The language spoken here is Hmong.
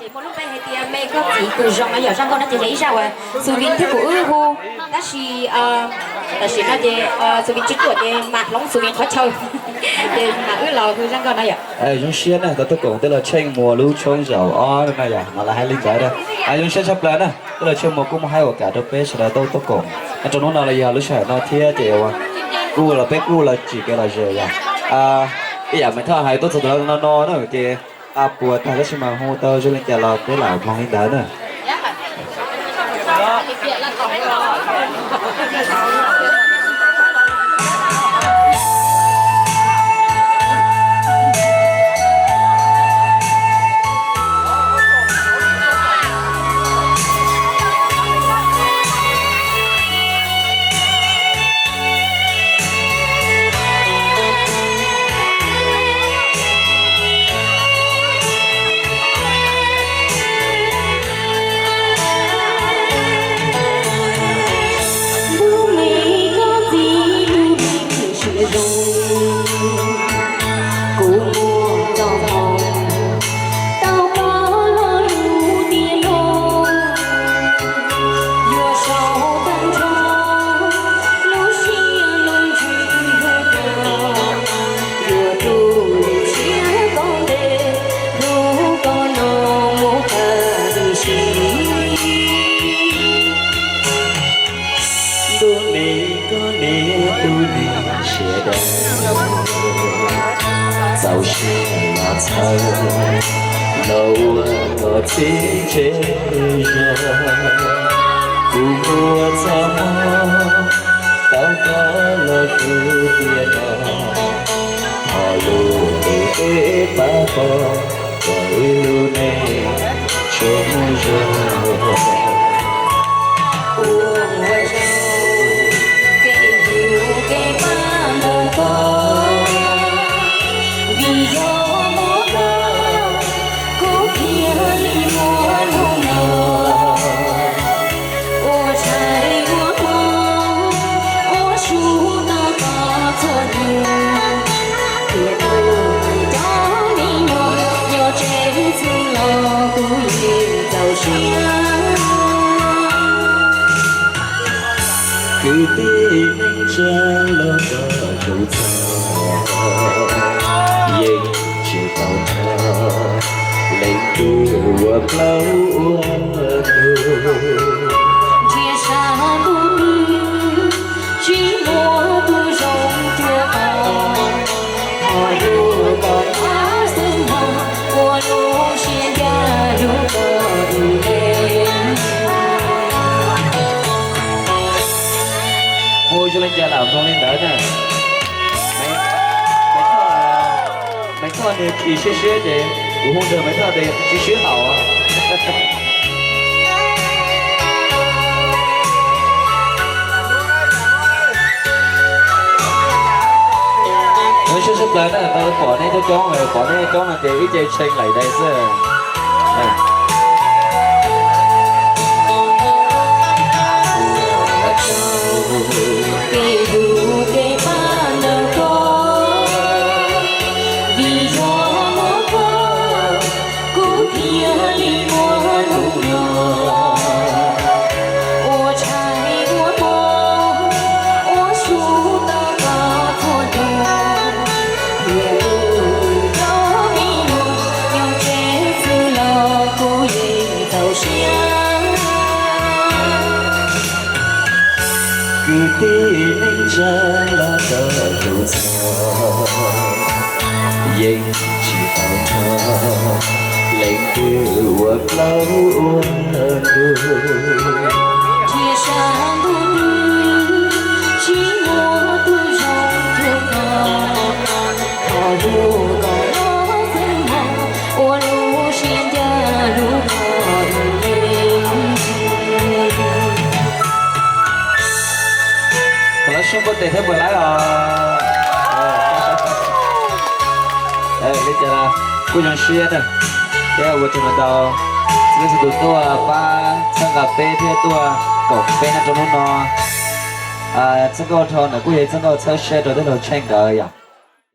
Ces muaj lub npe hais tias me koj txiv tus zoo no yom. Zaj nkauj no ces yog ib zaj uas Xu Vin thiab kuv wb hu, tab sis tam sim no ces Xu Vin tsis tuaj ces mam hloov Xu Vin qhov chaw, ces mam wb los hu zaj nkauj no yom. Zoo siab na, tau tuaj koom tej los Tsheej Muas lub tshoob zaum ob no yom, no lawv hais li ntawd na. Zoo siab tshaj plaws na, tej los Tsheej Muas kuj muaj haib ua kam rau peb sawv daws tau tuaj koom rau hnub no los yog lub sij hawm no thiab ces kuj los peb kuj los tsim kev los ze yom. Ib yam Maiv Thoj hais tuaj txog tus no no na ces puas tag tab sis mas hu tau zoo li cas los peb lam mloog li ntawd na. Tub me koj txiv tub me siab zoo, kuv muaj txoj hmoo tau pom lo lus tiag no, yuav sau tag nrho lub siab lub ntsws hlub koj, yuav tu siab koj ntev hlub koj no mus tag sim neej. Tub me koj niam tub me siab dawb, txaus siab los txhawb los ua koj txiv tsev zog. Kuv muaj txoj hmoo tau koj los hlub tiag no, thov lub ntuj teb pab pom kom wb lub neej tsuas muaj zog. Ua ua tsaug kev hlub kev pab ntawm koj, vim yog muaj koj kuv thiaj li muaj hnub no. Ua tshais ua hmo ua su tos koj txhua hnub, thiab tus cov me nyuam nyob tsev txhua los kuv yeej txaus siab. Kwv tij neej tsa los nrog zov txog, yeej tsis tau nrog leej twg ua plaub ua ntug. Nrhiav sab ntuj twg tsis muaj tus zoo cuag koj, thov hlub koj nyob xwb mog, ua lub siab ncaj hlub koj tus me. Hu zoo li cas lam mloog li ntawd na. Maiv Thoj nws kis siab siab ces kuv hu nrog Maiv Thoj ces tsis sib haum. Zoo siab tshaj plaws na, tau pom nej coob coob, pom nej coob no ces ib ce tshee laim dais xwb. Kev hlub kev pab ntawm koj, vim yog muaj koj kuv thiaj li muaj hnub no. Ua tshais ua hmo ua su tos koj txhua hnub, thiab tus cov me nyuam nyob tsev txhua los kuv yeej txaus siab. Kwv tij neej tsa los nrog zov txog, yeej tsis tau nrog leej twg ua plaub ua ntug. Nrhiav sab ntuj twg tsis muaj tus zoo cuag koj, thov hlub koj nyob xwb mog, ua lub siab ncaj hlub koj tus me. Tau lab sub npua tes thiab npua laib os. Li cas kuj zoo siab na, thiab ua tsaug ntau txhua leej txhua tus tuaj pab txhawb nqa peb thiab tuaj koom peb nyob rau hnub no. Txoj nkauj dhau ntawd kuj yog txoj nkauj txhawb siab rau tij laug Tsheej nkawd yom.